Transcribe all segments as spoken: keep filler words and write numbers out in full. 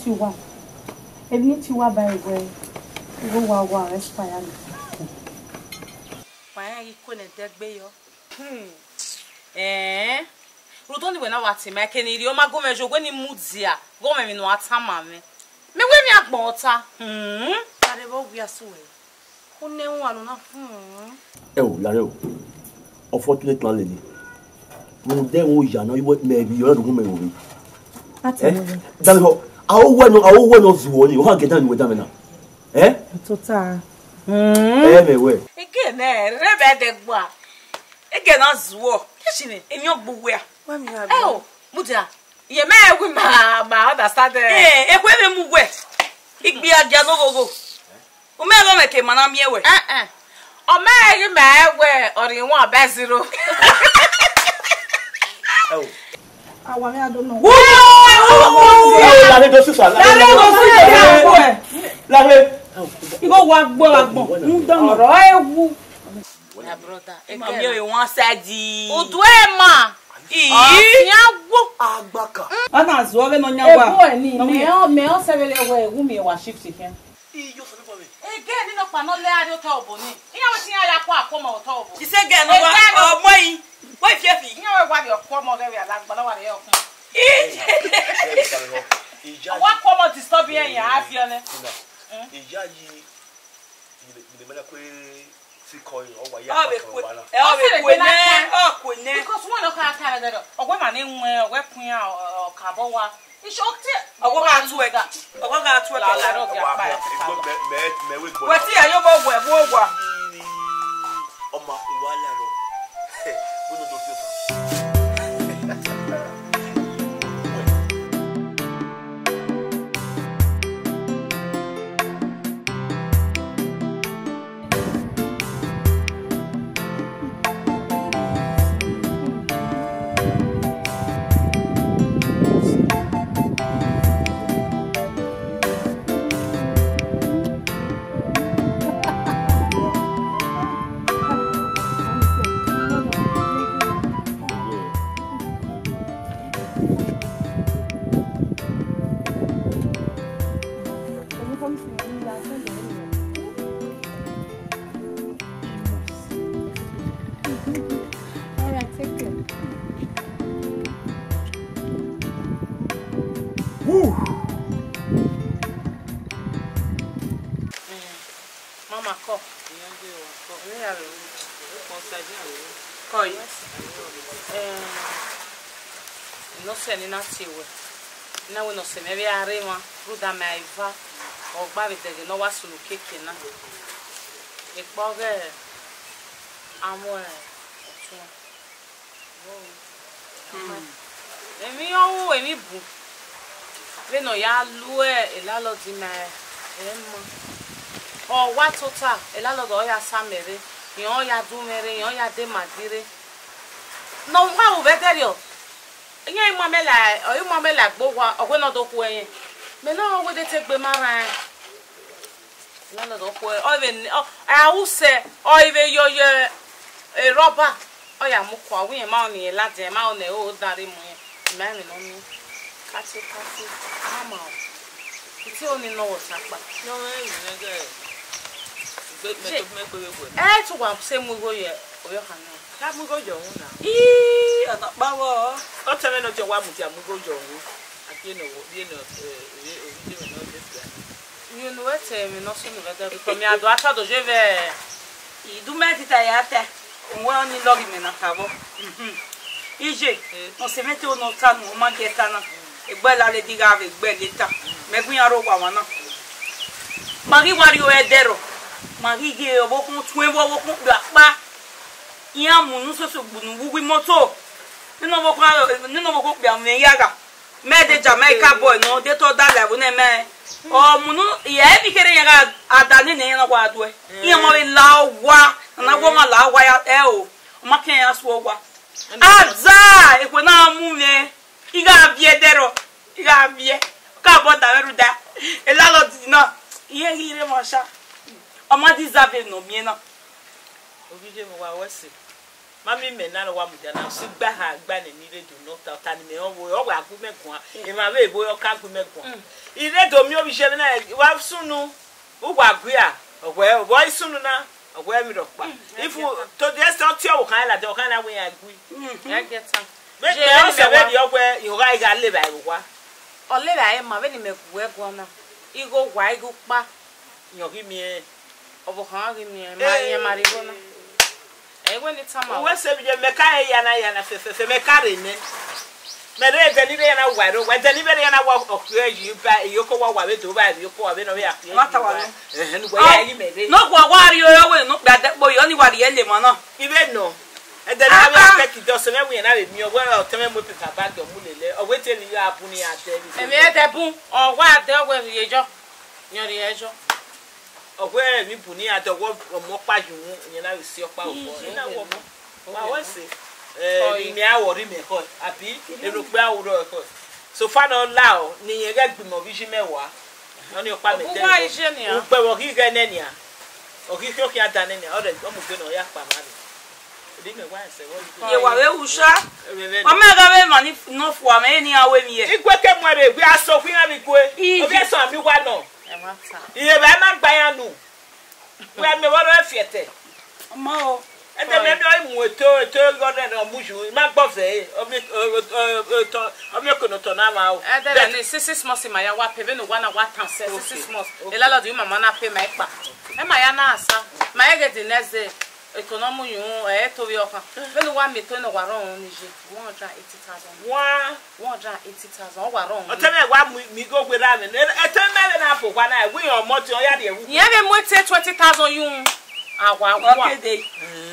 Wa, emwi ne I tie uwa ba ẹre wẹẹ, igho uwa wa expire ni. Wa rẹn ghi kue ne ẹdẹgbe yọ. Hmm. Ẹẹn. Rhunmwuda ọnii wẹ na wa tie ma, ẹke ne I rhie, ọ ma gu mwẹ ye, wẹ ne I mudia, gu mwẹ emwi ne uwa tama mwẹ. Mẹ wẹ emwi agbọn ọta. Hmm. Lare vbe ọ wia sẹ uwẹ. Une wan nọ na fun. Ẹ o, Lare o. Unfortunately, lele. Rhunmwuda ẹmwẹ oya ne ọ ye mẹ vbe iyọ na do gu mẹ ro vbe. A te Eh? mẹ vbe. Dami họ, a o wẹ nọ, a o wẹ nọ zuọ ni, ọ ha gẹ dan ni wẹ dan mẹ na. Eh? Tota. Ẹ mẹ wẹ. Ege nẹ, rre vbe ẹdẹ gba. Ege na zuọ. Kẹ si ni, emwi ọgbu wẹ a. Wa mi ra Ẹ o, mudia. Ye mẹ wi ma, ma understand. Eh, ekhue vbe mu wẹ. Igbi agia no ghogho. U mẹ ghe ọmwẹ ke ma na miẹn wẹ. Eh, eh. Ọ ma ghi mẹ wẹ ọ rhie one bẹ zero. Awa mẹ ado nọ. Wo, wo, wo, wo, wo. Lare do susa, Lare do susa. Lare. Igho wa gbọ, wa gbọ. Ọrọ ewu. My brother, ma miẹn wẹ one side. Udu ẹ ma. Ii. Ọfian wo. Agbaka. Ọ na zuọ vbe nọ yan wa. Ebo ẹ ni, mẹ ọ, mẹ ọ sẹ vbe wẹ, wu mi wa shift khian. Iyo, sọ nípa mi. Ege ni nọkpa nọ lẹ a rrie otọ obo ni. Iran wẹ te iran ya kua akhuọmọ otọ obo. Isẹ gẹ nọ wa, Ege nọ. Ọmọ yi, wẹ fiẹfi. Iran wẹ wa rrie ọkhuọmọ ghẹ vbe alagba, na wa rrie ọkhuọmọ. Ii. Ọwa akhuọmọ disturb iran, iran a fi ọnẹ. Iya yi, mẹ, mẹ, mẹ na kue fi kọ yi, ọ wa ya Ọ vbe kọ kue, wa na. Ẹ, ọ vbe Ọ sẹ kue vbe na nẹ, kue. Ọ kue nẹ. Because wọn nọ ka ta ẹdẹ dọ, ọgwẹ ma ne wọn, ọgwẹ kun iran, ọ, ọ, ka bọ wa. Iṣẹ ọtẹ. Ọgwẹ gha tuẹ, ọgwẹ gha tuẹ La, kẹ la, wa. Rọ gẹ akpa ya. Egbe mẹ, mẹ, mẹ wẹ gbọ. Wẹ ti ya yo bọ wẹ, bọ wa. Ọma, uwa la rọ. Gbọdọ do fi ofa. All right, take care. Woo! Mama, call. Call yi. Eh, ne ọ sẹ ne I na tie wẹ. I na wẹ ne ọ sẹ mwẹ vbe a rre emwa, rhunmwuda mẹ a eva, ọ gba vbe dẹghe ne ọ wa sunu keke na. Ekpa ọghe amwẹ ọtuẹn. Emwi ọ ru emwi bu vbene ọ ya lu elalọdi ma ẹmwẹ. Ọ wa tota, elalọdi ọ ya sa mẹ rre, rẹn ọ ya du mwẹ rre, rẹn ọ ya de ma di rre. Ne ọ wa ru vbe ẹdẹrriọ, iran i mu amẹ la, ọ i mu amẹ la egbe owa, ọ wẹ ne ọ do khu ẹre. Mẹ na rẹn wẹ de te egbe ma rran ẹn. Landlord ọ khu ẹre, ọ vbe ne, ọ, a ru sẹ, ọ i vbe yọ ye, e rọba, ọ ya mu kua, wẹ irẹn ma rẹn ne irẹn ladian, ma rẹn ne ẹro dan rre mu irẹn, I ma rẹn emwi ne ọ miẹn. Kati, kati, mama o. Iti oni nọ wẹ ọta kpa. Ne ọ mwẹ emwi nẹ gẹ, egbe, mẹ to mẹ kpe vbe wẹ. Ẹ te uwa sẹ mu igho ye ovbi ọkhan na. Ka mu igho ye ọmwa na. Ii, ọ na kpa vbọ. Ọ tẹmwẹ ne ọ jẹ wa mudia mu igho ye ọmwa. A gie ne ọ wo, gie ne ọ, eh, eh, eh, gie ne ọ ye fia. Unu wẹ te emwi ne ọ sunu vbe ẹdẹ, because mẹ a do a ta do ye vbe. I du mẹ tita ya ta, owẹ ọni lọghe imẹ na ta vbọ. Mhm. Iye, eh, ne ọ sẹ mwẹ te ne ọ ta nu, ọ ma gie ta na. Egbe la lady gha vbe egbe leta. Mẹ gu iran rre owa mwa na. Ma ghi wa rrie ẹdẹrọ, ma ghi ghe ọvbokhan tuẹn vbe ọvbokhan okpia kpa. Iran mu unu soso gbunu vbe uwu imoto. Nene ọvbokhan, nene ọvbokhan okpia mwẹ ya gha. Mẹ de ja mẹ ka bọ nọ, de te ọ da la ẹvbo nẹ mẹ. Ọ mu unu, ẹ, emwi kherhe iran gha da nene iran na wa duẹ. Iran ma vbe la owa, a na wẹ ọ ma la owa ya, ẹ o, ọ ma khian ya su owa. Aza, ekhue na mu mwẹ, I gha viẹ ẹdẹrọ, I gha viẹ, ka bọ da mwẹ rhunmwuda, elalọdi na, irẹn ghi rre emwa ọsa, ọ ma deserve emwi ne ọ miẹn na. Ovbi ye mwẹ wa wẹ ẹse. Mami mẹ na ne ọ wa mudia na, usi gba ha gba nẹ ne I rre do nọ ta, ọta ne imẹ rẹn ọvbo, ọ wa gu mẹ guan, emwa vbe ebo ọ ka gu mẹ guan. Mm. I rre do miẹn ovbi iye mwẹ na, wa sunu, uwa gui a, ọ wẹ, vbe ọ i sunu na, ọ wẹ emwi rhọkpa. Ifu, to the extent ọ tie ọvbokhan ladian, ọvbokhan na wẹ iran gui. Ẹ gie tan. Vbene ọ sẹ vberriọ wẹ, irẹn gha, I gha levba ẹre vbe owa. Ọ levba ẹre ma vbene imẹ gu ẹguae na, igho owa, igho ukpa. Irẹn ghi miẹn. Ọvbokhan ghi miẹn, ma, irẹn ma rhie igho na. Ẹ i wẹ ne I tama ruẹ. Uwẹ sẹ vbe iye, mẹ ka re ya na, ya na fẹfẹfẹ, mẹ ka rre nẹ. Mẹ rre ẹdẹ ne I rre ya na wa ẹre owa, ẹdẹ ne I vbe rre ya na wa ọkpẹ yi ba, iyoko wa wa vbe do ba, iyoko wa vbe nọ vbe ya kpẹ. Wa ta wa nọ. Ẹhẹn, ne uwẹ ya yi mẹ rre. Ne ọ wa wa rrie ore wẹ ne ukpẹ adẹkpo yọ, ni wa rhie lele emwa na. I vbe nọ. Ẹdẹ ne a vbe ya kpẹ kidie ọsẹ mwẹ wẹ iran na vbe miẹn, ọ wẹ ọtẹn mwẹ mu pepa bag, ọ mu lele, ọ wẹ te ne I ya bun ne iran dẹ vbe. Emwi ẹdẹ bun, ọ wa dẹ, ọ wẹ rhie yọ. Yọ rhie yọ. Ọ wẹ emwi bun ne iran dẹ, ọ wẹ ọmọ ọkpa ye uhunmwu, iran na vbe si ọkpa obọ. Ina wọ ọmọ. Wa wẹ sẹ, eh, emwi a wọ rre imẹ khọ, abi, erhokpẹ a wọ rre khọ. Sofa ne ọ la ọ, ne irẹn ghẹ gbimẹ ovbi iye mwẹ wa. Ọnii ọkpa mẹ dẹ. Ukpẹ vbe ọ ghi ghẹ nẹ nian, ọ ghi khian khian dan nẹ nian, ọ rẹ, ọ mu egbe ne ọ ya kpa mwa rre. Erha imẹ wa ẹsẹ vbe ọ ghi. Ye wa vbe ru sha. Wa mẹ gha vbe emwa ni nọ fua mwẹ, eni a wẹ emwi ye. Igue ke mu ẹre, wẹ a sẹ okhuo iran vbe igue. Ii. Ovbi ẹsọn ami wa nọ. Ẹ ma ta. Iye vbe a ma gba iran nu. Wẹ a miẹn vbe ọ rre fiẹtẹ. Ọmọ o. Ẹdẹ mẹ miẹn ọ i mu eto, eto igho rẹ ne ọ mu yu, I ma gbọ vẹ ẹre, ọ miẹn, ọ, ọ, ọ, ọ, ọ miẹn okeno otọ na mwa o. Ẹdẹ rẹ ni six, six months ma ya wa pay, vbene uwa na wa tan sẹ, six, six months. Okay. Landlord, your mama na pay ma ẹkpa. Ẹ ma ya na sa, ma ẹghẹ the next day, eto ne ọ mu yu, ẹ to vbe ọkhan. Vbene uwa miẹn eto ne ọ wa rrọọ ni ye, one hundred and eighty thousand. Wa. One hundred and eighty thousand, ọ wa rrọọ. Ọtẹn mwẹ wa mu, mu igho werriẹ mwẹ. Ẹtẹn mwẹ vbe na fo owa na, wi ọmọ ọtiọnrẹn ya rhie ẹwu. Irẹn vbe mu eto twenty thousand yu. A wa wa. Okay, de.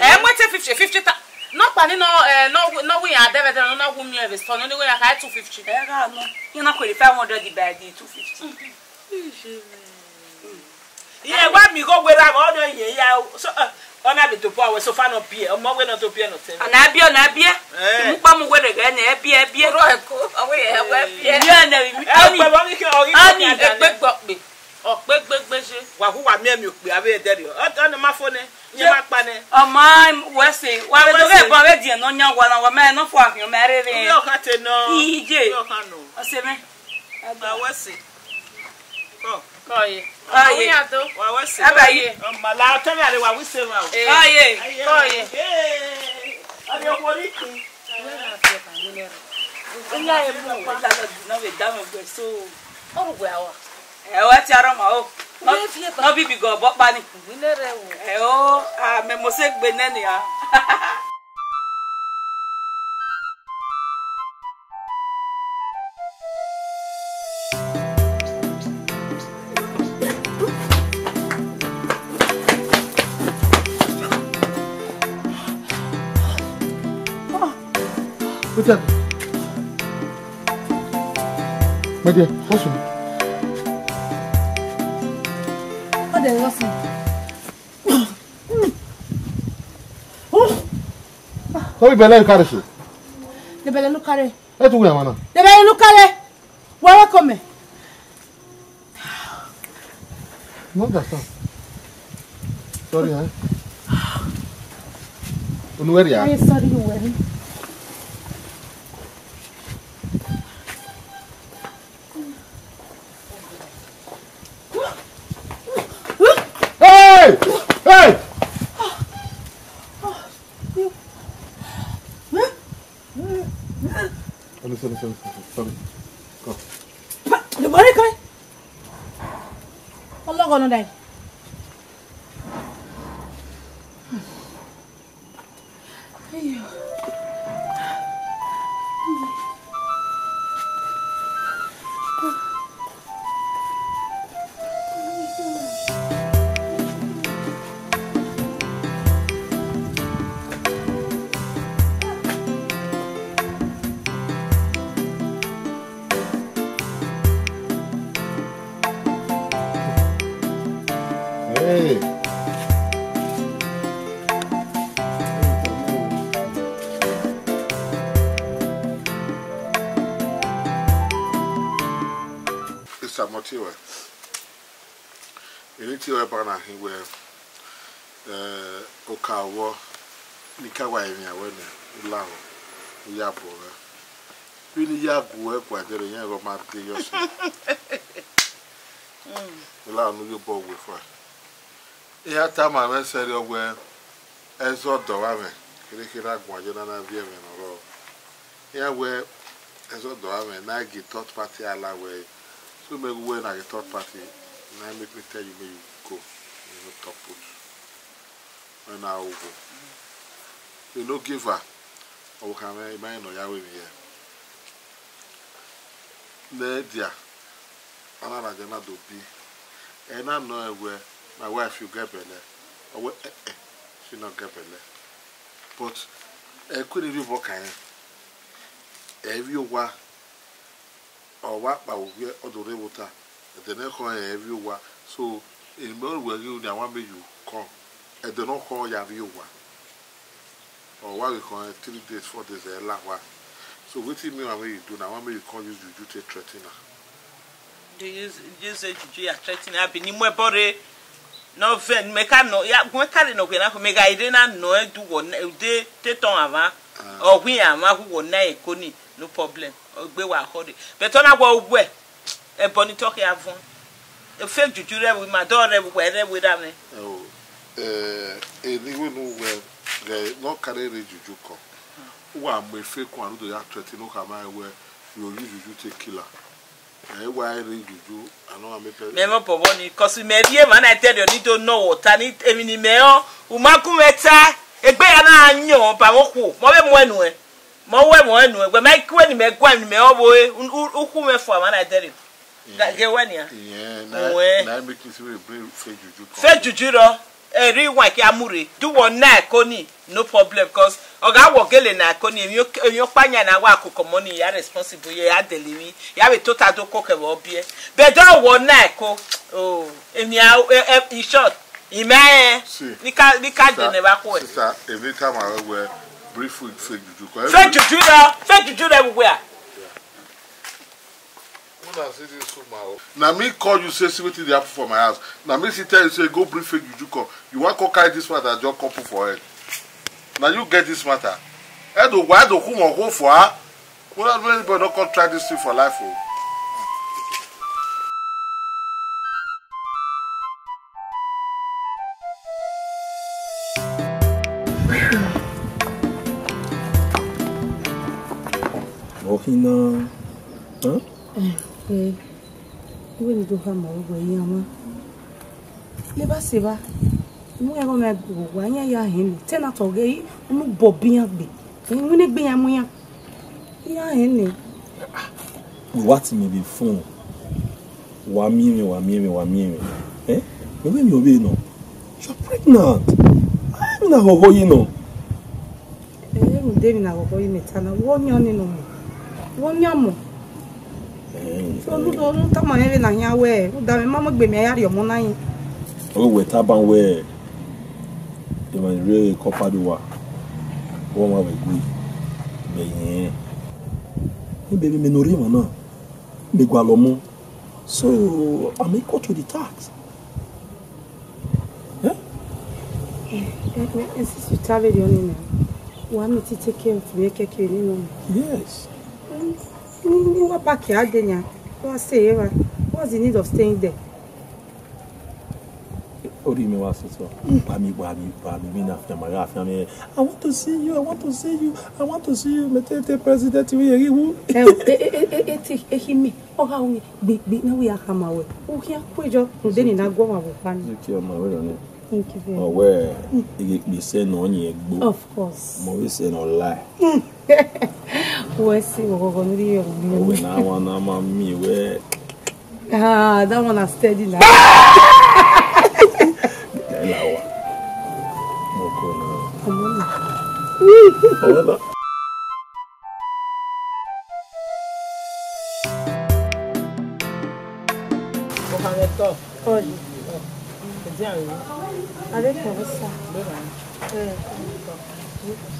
Ẹ mu eto fifty, fifty thousand. Nọkpa ni nọ, ẹ, nọ, nọ wẹ iran dẹvẹdẹvẹ, nọ na wu miẹn vbe store, nọ ni wẹ iran kha two fifty. Ẹ gha nọ. Iran na khuẹrhẹ five hundred by the two fifty. Iye wa mi igho werriẹ mwẹ, ọ nọ yẹn ya, so, eh, ọ na vbe dobọ wẹ sofa nọ biẹ, ọmọ wẹ nọ do biẹ nọ tẹ. Ọ na biẹ, ọ na biẹ. Eh. Mu kpa mu wẹ rẹ ghẹ nẹ, ẹ biẹ, ẹ biẹ. Ro ẹko, ọ wẹ ẹ wẹ biẹ. Iye nẹ mi. Ẹ, ọni, ọkpẹ vbe ọ ghi kẹ, ọ ghi kẹ ọni, ọni ẹgbe gbe ọkpẹ. Ọkpẹ gbe gbe je. Wa hu wa miẹn mi okpia vbe ẹdẹ rriọ. Ọ, ọ nọ ma fo nẹ, iye ma kpa nẹ. Ọ ma wẹ sẹ, wa vbe do ghẹ bọ vbe diẹ nọ yan wa na, wa ma nọ fo akhian, ọ ma rere. Iye ọkhan te nọ. Iye. Iye ọkhan nọ. Ọ sẹ mwẹ. Ba wẹ sẹ. Kọ. Kọ ye. Kọ ye. Wa wẹ sẹ. Ẹ ba ye. Ọ ma la, ọtẹn mwẹ a rre wa wẹ sẹ wa o. Kọ ye. Kọ ye. Ee. Ọ rre wo riki. Ina emu, ila lọ di nọ vbe da mwẹ gbe so. Ọ rugbe awa. Ẹ o, ẹ ti arọ ma o. Nọ, nọ bibi gọ ọbọ kpa ni. Wine rẹ o. Ẹ o, a mẹ mose gbe nẹ nia. Wetin happen? My dear, what's wrong? Ọ dẹ what's wrong? Ọ bi bẹlẹ kare so. De bẹlẹ nu kare. Ẹ tu wẹ ma na. De bẹlẹ nu kare. Wa wa kọ mẹ. No understand. Sorry, eh? Unu wẹ ria? Aye, sorry, you were. Hey! Hey! Sorry, sorry, sorry, sorry, sorry. Come. Pa, the body coming. Ọlọ́gọ̀ nọ dai. Hey. Esamọ tie ruẹ. Eni tie ruẹ ba na hin wẹ, eh, oka vbọ ne I ka wa rinmwian ruẹ nẹ, u lahọ, u ya bọ ruẹ. Vbene I ya gu ẹ guan ẹdẹrriọ, iran ghe ọ ma de yọ sẹ. Ila unu ye obọ we fua. Iran tama mwẹ sẹrriọ wẹẹ, ẹzọ dọmwa mwẹ, kherhe kherhe a guan ye na na viọ ẹmwẹ ne ọ rrọọ. Iran wẹẹ, ẹzọ dọmwa mwẹ, na gie third party a la wẹẹ, so mẹ gu wẹẹ na gie third party, na make me tell you, make you go, you no talk put. Wẹ na ru vbo? You no give her, ọ vbe khan mwẹ, I ma rẹn ne ọ ya ru emwi hẹ. Ne dia, a na rhan dia na do bi. Ẹ na nọ ẹn wẹẹ, my wife, you get belle? Ọ wẹẹ, ẹh, ẹh, she no get belle. But, ẹ ku ne I rhie obọ kan rẹn. Ẹ i vbiẹ owa, ọ wa kpa vbe owiẹ, ọ do rre vbe ota. Ẹdẹ ne ọ khọn rẹn, ẹ i vbiẹ owa. So, emwi ne ọ wẹ ghi ru nia, I wan make you come. Ẹdẹ ne ọ khọn ya vbiẹ owa. Ọ wa vbe khọn three days, four days, ẹ la owa. So wetin me wan make you do na, I wan make you come use juju take threaten am. They use, use juju ya threaten am, abi ne I mu ẹbọ rre. Ne ọ vẹ ne mẹ ka nọ, ya gu ẹn kare ne ọ ghe na, mẹ gha rre na nọ ẹn, do wọ na, de, te tọn amwa, ọ wi amwa hu wọ na ẹko ni, no problem. Ọ gbe wa khọ rre. But ọ na wẹ uwẹ, ẹbọ ni tọ khian vuọn. Fake juju rre vbe ima, dọ rre vbe uwẹ, rre vbe erha mwẹ. Ẹo, eh, eni wẹ ne uwẹ ghẹ ne ọ ka rre juju kọ. Uwa mu fake one, u do ya threaten ne u khama rẹn wẹẹ, you use juju take kill am. Ẹ wa rre juju, I no wan make person. Mẹ mwẹ obọ vbọ ni, cause mẹ rhie emwa na dẹrriọ ni do nọ wẹ ọta ni, emwi ne imẹ rẹn, u ma gu mwẹ ta, egbe ya na yọn ba mwẹ okhuo, mẹ ọ vbe mu ẹn nuẹn. Mẹ ọ wẹ mwẹ nuẹn, wẹ ma i ku ẹn ne imẹ guan, ne imẹ ọ vbe ore, u, u, u khu mwẹ fua emwa na dẹrriọ. Ghe wẹ nian. Iyẹn na, Uwẹ. Na make me say we bring fake juju come. Fake juju rọ, ẹ rhie iwan kia mu rre, do wọ na ẹko ni, no problem, cause ọ gha wọ gele na ẹko ni, emwi o-, emwi ọkpa yan na wa koko mọ ni, ya responsible ye, ya dẹle emwi, ya vbe tota do koko ẹvbo biẹ. But do wọ na ẹko, oh, emwi a, eh, eh, in short, imẹ, See, ni ka, ni ka sister, dene vbe akhuẹ. Sister, every time I wear brief wig, fake juju, 'cause Fake every juju rọ, fake juju rọ everywhere. Una see this woman o. Na me call you say see wetin dey happen for my house. Na me still tell you say go bring fake juju come. You wan come carry this matter just come put for head. Na you get this matter. Edo, why do who wan hold for her? Una do anybody no come try this thing for life o. Ọ khin na, huh? Eh, eh. Iwe ni do khama ruẹ iran mwa. Leba sẹ evba, imẹ gha ghe ọna gu owa, iran ya hẹn nẹ, tenant ọghe unu bọbọ iran gbe. Iwinna egbe iran mu iran. Iran hẹn nẹ. Wa ti me vbe phone. Wa miẹn mwẹ, wa miẹn mwẹ, wa miẹn mwẹ. Eh? Mẹ wẹ miẹn ovbe nọ. You're pregnant. Ai, emwi na họhọ yi nọ. Ẹ, rhunmwuda emwi na họhọ yi mẹ ta na, wẹ ọniọn ni nọ mẹ. Wẹ ọniọn mọ. Eh, So, eh. Unu do, unu tama mwẹ vbene a khian wẹẹ, rhunmwuda mwẹ ma mu egbe mẹ ya rhie ọmọ na yin. Ọ wẹ taba wẹẹ, emwa ni rre kọpado wa, wẹ ọmwa vbe gui, mẹ yẹn. Ebe vbe mẹ ne ọ rre emwa na, mẹ gualọ ọmọ. So, I'm equal to the tax. Eh? Eh, eh, eh, since you travel the only man, wa me to take care of me, keke ni no. Yes. Mm, ni, ni wa back ya de nya. Wa say, Eva, what's the need of staying there? What do you mean, what's it for? Ba mi, ba mi, ba mi, mi na fi ma, ya fi ma. I want to see you, I want to see you, I want to see you. Me te, te president, we, we, we. Eh, eh, eh, eh, eh, eh, eh, eh, me. Ọ gha ru gbe, gbe, na wẹ ya khama wẹ, u khian kue jọ, rhunmwuda eni na gu ọmwa vbe okpa ni. Eke ọma wẹ rọ nẹ. Thank you very much. Ọ wẹ, i ghe kpe sẹ ne ọ yin egbe. Of course. Mẹ vbe sẹ ne ọ la. Wẹ sẹ, wẹ ghọghọ ne u rhie ọmwa. Ọ wẹ na wa na ma miẹn wẹ. Ah, that one na steady na. Ẹ la wa. Mo ko na. Come on. Ọ wẹ na. Ọkhan mwẹ tọ. Ọdọ. Edian rẹ. Ade kpọnmwẹ sa. Beba. Ẹ.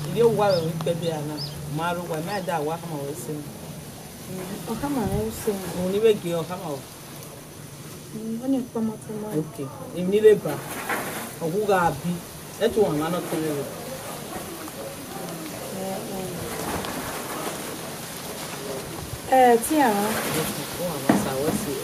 Ivbi owa rẹ vbe ikpẹdẹ a na, ma rre owa, ma da wa khama wẹ sẹ. Ọ khama rẹ sẹ. Mo ni vbe gie ọ khama wẹ. Mm, ọni ọkpa ma tọ ma. Okay. Emwi ni rre ba. Ọ gu gha bi. Ẹtu wan ma nọ tẹn rẹ. Ẹ, ẹ. Ẹ, tian. Ọ wan ma sa wẹ sẹ.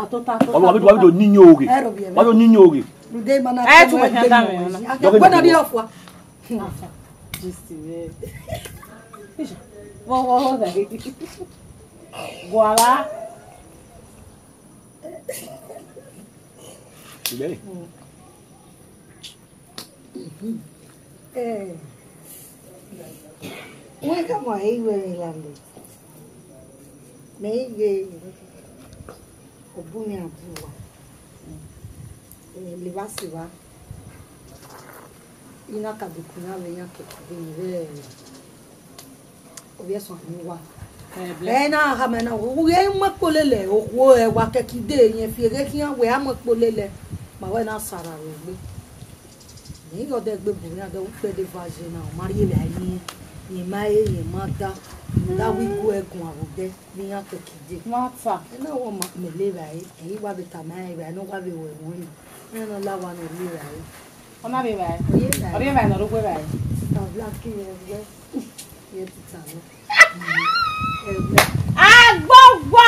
Tota, tota, ọmọ wa bi do, tota. Wa bi do ni yin oghe. Ẹ ro bi ẹmwẹ. Wa do ni yin oghe. Ude ma na ẹ tọ tu wẹ wẹ khian da mẹ na. Wẹ na di ọfua. This thing, eh. Wo, wo, wo, wo. Guala. Today. Eh, wẹ ka ma i wẹ landlord. Mẹ i ghe obunmwu abu wa. Eh, levba sẹ evba. I na ka dekun na vbe yan kẹkẹ vbe ni vbe. Ovbi ẹsọn ni wa. Ẹ, bless. Ẹ na ha mẹ na, u ghẹ mu ẹkpo lele okhuo, ẹ wa kẹkide yẹn fi eghe khian wẹ a mu ẹkpo lele, ma wẹ na sara ro egbe. Ne I ghe ọdẹ gbe bu iran dẹ, ukpẹ de va ye na, ọ ma rhie vbe a yin, yẹn ma he, yẹn ma da, da wẹ I gu ẹre guan vbe odẹ ne iran kẹkide. Nwata. Ẹ na wẹ ọ ma mẹ le vbe a re, ẹ i wa vbe tama rẹn vbe a re ne ọ wa vbe ru ẹmwẹ ọnii. Ẹ na la owa ne ọ rhie vbe a re. Ọ na rhie vbe a re? Ọ rhie vbe a re. Ọ rhie vbe a re ne ọ rre uwu vbe a re? Sister Blackie, ẹ wẹ, ye tita nọ. Ẹ wẹ. Agbọghọ!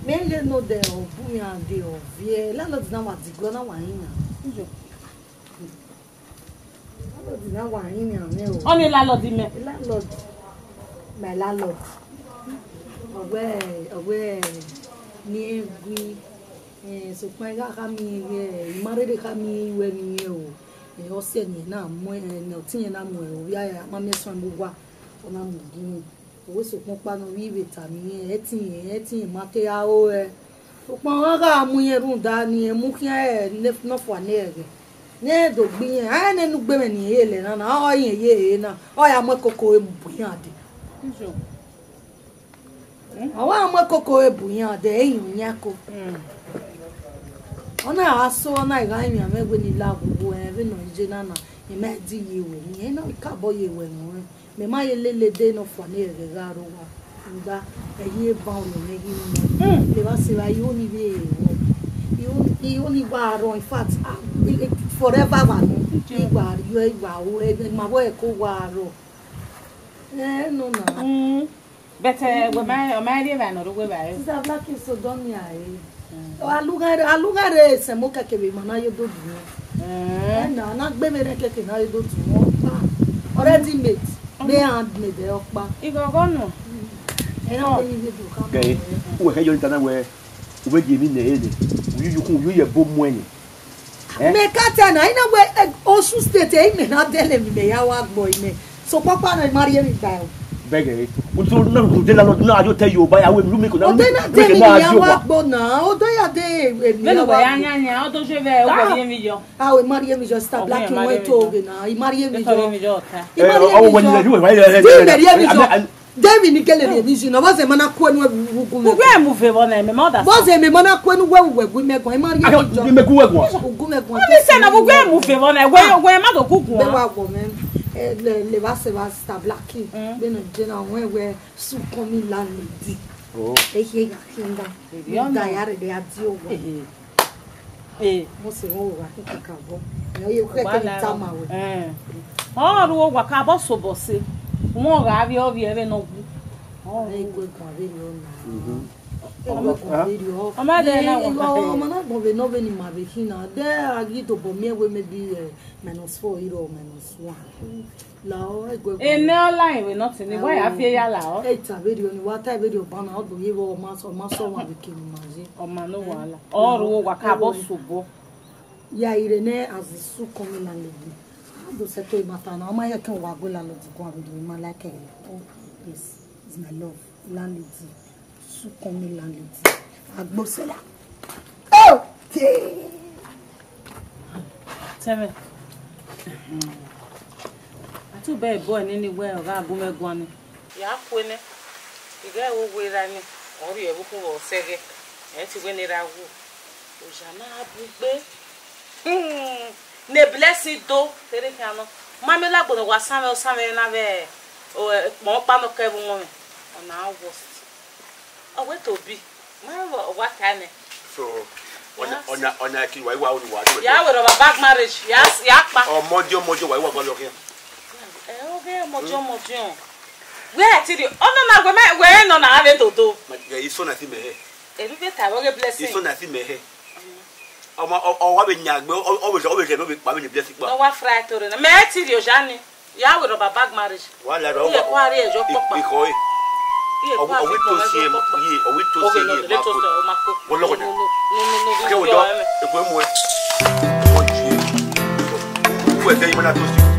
Mẹ lele nodẹ ọ bu iran de ọ viẹ, landlord na wa digbẹ, ọ na wa rinmwian. Ijo. Landlord na wa rinmwian mwẹ o. Ọni landlord mẹ. Landlord, my landlord. Ọ wẹ, ọ wẹ ne I gui, eh, sokpan I gha khama irẹn wẹ, I ma rherhe khama irẹn wẹ ne irẹn o. Eh, ọ sẹ ne irẹn na mu, eh, ne ọtẹn irẹn na mu, eh, ovbi a ma miẹn suẹn vbe owa, ọ na mu gie irẹn. Ọ wẹ sokpan ọkpa nọ vbe vbe tama irẹn, ẹtin irẹn, ẹtin irẹn ma te ra ro ẹe. Sokpan ọ gha mu irẹn rhunmwuda ne irẹn mu khian ẹre ne, nọfua ne ẹghẹ. Ne irẹn do gbe irẹn, a rẹn ne ugbe mwẹ ne irẹn ye lẹ na na, ọ irẹn ye ẹre na, ọ ya mu ẹkoko re bu iran dee. Ijo. Ọ wa mu ẹkoko re bu iran dee, ẹ i yan iran ko. Mm. Ọ na gha so, ọ na gha rinmwian mwẹ wẹ ne I la ghogho ẹre vbene ọ ye na na, I ma di ye ruẹ, irẹn na kabọ ye ruẹ nọ rẹn. Mẹ ma ye lele ẹdẹ nọfua ne ẹghẹ gha rre owa. Rhunmwuda, ẹ i re ban orhiọn mwẹ ghi mu. Mm. Evba sẹ evba, I ho ni vbe rọ. I ho, I ho ni wa rọ, in fact, ah, forever wa nọ. I wa rriọ, I wa ru, ẹ ma vbe ẹko wa rọ. Ẹ nọ na. Mm. But, eh, wẹ ma, ọ ma rhie evba ne ọ rre uwu vbe a re. Sister Blackie, so dọ nia re. Mm. Alughan re, alughan re sẹ mo kẹkẹ vbe ima na yo do du wọn. Mm. Ẹ na, na gbe vbe rẹn kẹkẹ na yo do du wọn. Ah, already made. Mm. They handmade ẹ ọkpa. Ighọghọ nọ. Ẹ na, oh, vbe ni vbe do ka. Gẹ, uwẹ khẹ yọ ni ta na wẹ, u vbe gie emwi nẹ ẹre nẹ. U yuyu kun, u yuyu ẹbo mu ẹre nẹ. Eh? Mẹ ka ta na, I na wẹ, eh, Osun State, eh, imẹ na dẹlẹ emwi mẹ ya wa gbọ imẹ. Sokpan ọkpa na, I ma rhie emwi gba o. Bẹgẹ, o to na, o de la nọ, na, a yo tẹ Yoruba, ya wẹ, lu mi ko na, odẹ na lu mi dẹlẹ na emwi ya wa gbọ na, odẹ ya de emwi. Vbene ya uwẹ wa ya gbọ. Yan yan, ọ do je vbe, ah, uwẹ rhie emwi yọ. Ah, I ma rhie emwi yọ, Sister Black, ọ wẹ ma rhie emwi yọ. Wẹ to oge na, I ma rhie emwi yọ. Ẹ, tọ rhie emwi yọ ta. I ma rhie emwi yọ. Ọ wẹ ni, ẹ, ẹ, ẹ, ẹ, ẹ, ẹ, ẹ, ẹ, ẹ, David ni gele rhie emwi yi na, vbọzẹ ma na kue nu ugun mẹ guan. Uwẹ mu vbe vbọ na, mẹ ma da. Vbọzẹ mẹ ma na kue nu uwẹ, uwẹ gu mẹ guan, I ma rhie emwi yọ. Ime gu wẹ guan. Ugun mẹ guan. Ọ ni sẹ na, uwẹ mu vbe vbọ na, wẹ, wẹ ma do gu guan. Bẹ wa gbọ mẹ, eh, le, le va sẹ va Sister Black. Mm. Bẹ nọ je na, wẹ, wẹ, sukọmi landlady. Oh. E hie ya kinda. Èdè ọ̀nà. Da ya rẹ, de ya di owa. Ehe. Eh. Mo se wọn wa keke ka bọ. Ẹ, ọ ye keke ni ta ma wẹ. Eh. Ọ ru owa ka bọ sobọ se. Wọn gha vbe ọ vbe ẹvwe nọ gu. Ẹ, i gue guan vberriọ na. Mhm. I gue guan vberriọ. Ọ ma dẹ na wa. Ọ ma na gbọn vbe nọ vbe ni ma vbe khin na. De a ghi dobọ miẹn wẹ maybe, eh, minus four iro minus one. La ọ, ẹ gue guan. Enẹ ọ la ẹvbo nothing, wa ya fi ya la ọ. Ẹ ta vberriọ ni, wa ta vberriọ ban na, ọ do ye vbe ọ ma sọ, ọ ma sọ wa vbe kene ma ye. Ọ ma no wahala. Ọ ru owa ka bọ sobọ. Ya ire nẹ as the su kọmi landlady. A do settle matter na, ọ ma ye ke wa gu landlady guan vbe do ma like. Oh, yes, is my love, landlady. Su kọmi landlady. Agbosela. Oh, okay. Tẹmwẹ. A tu bẹ boy nini wẹ ọ gha gu mwẹ guan ni. Ya kue nẹ, I ghẹ wo wẹ ra ni, ọ rhie ẹvbo ukhu vbe ọ sẹghẹ, ẹ te wẹ ne ra wu. Oya na bu gbe. Hmm, ne Blessing do, te rre khian nọ. Ma mẹ lagbo ne wa sanmwẹ, ọ sanmwẹ na vbe, o, kpọn ọkpa nọ kẹ vbe umwẹ. Ọ na worst. Ọ wẹ Tobi, ma wa ta nẹ. So, ọna, ọna, ọna ki wa, wa, wa do. Ya wẹ rọ baba marriage, ya, ya kpa. Ọmọdiọn, ọmọdiọn, wa, wa, wa lọ khian. Ẹ, oge ọmọdiọn, ọmọdiọn. Wẹ ti ri, ọnọ na wẹ mẹ, wẹ nọ na ave dodo. Ma, ya, iso na ti mẹ hẹ. Eri vbe ta, oge Blessing. Iso na ti mẹ hẹ. Ọmọ, ọ, ọ wa vbe yan gbe, ọ, ọ vbe, ọ vbe jẹ, ọ vbe kpa vbe ni Blessing kpa. Nọ wa fry to re na. Mẹ ti ri oja ni. Ya wẹ rọ baba marriage. Wa la rọ. Iye kua ri ẹjọ kpọkpa. Ikọ e. Iye kua ri ẹjọ kpọkpa. Ọwi to si e, ọwi to si e, ma ko. Wọlọkọ nya. No, no, no, no, no. Kẹ wẹ jọ, eko mu ẹ. Wẹ tẹ imana to si.